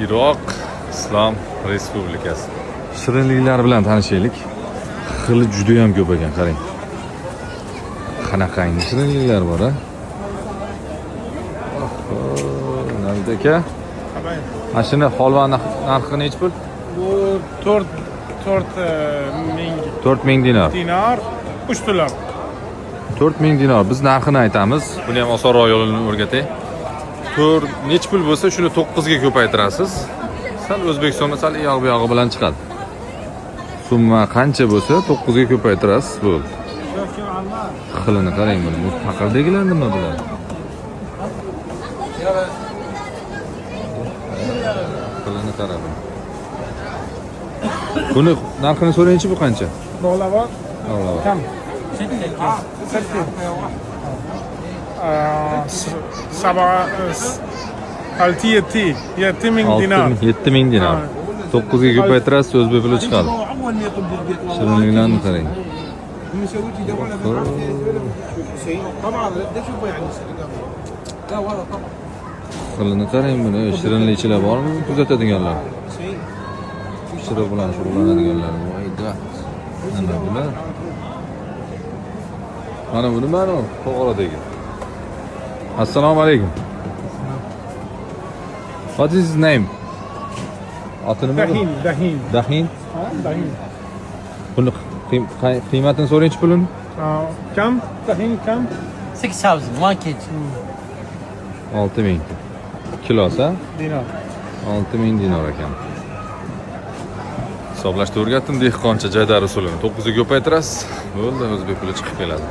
Iroq Islom Respublikasi. Shirinliklar bilan tanishaylik. Xili juda ham ko'p ekan, qarang. Qanaqangi shirinliklar bor, a? Oho, Navid aka. Mana shuni holvani narxi nechi pul? Bu 4 ming 4000 dinor. Dinor, 3 dollar. 4000 dinor. Biz narxini aytamiz. Buni ham osonroq yo'lini o'rgatay. 4 nechi pul bo'lsa, shuni 9 ga ko'paytirasiz. Sal O'zbekistonda sal u yoq bu yog'i bilan chiqadi. Summa qancha bo'lsa, 9 ga ko'paytirasiz, bo'ldi. Xilini qarang buni. Bu faqirdagilar nima bular? Xilini qara buni. Buni narxini so'raychi, bu qancha? Bola bor. Alloh. كم؟ ستة. سبعة، altı, 7000 dinar. 7000 dinar. 9 ga ko'paytirasiz, o'zbek puli chiqadi. Shirinliklarni qarang. طبعا ده شوفه يعني. لا ولا طبعا. Xilini qarang buni. Shirinlikchilar bormi kuzatadiganlar? Shirin bilan shug'ullanadiganlar. Voy da. Nima bular? Mana bu nima u? To'g'ridagi. Assalomu alaykum. What is his name? Oti nima bu? Dahin, dahin. Dahin. Ha, dahin. Buni qiymatini so'raychi, pulini. كم؟ Dahin كم؟ 6,000, 1 kg. 6000. Kilosi, ha? Dinar. 6000 dinor ekan. Hisoblashni o'rgatdim dehqoncha, jaydari usulini. 9 ga ko'paytirasiz. Bo'ldi, o'zbek puli chiqib keladi.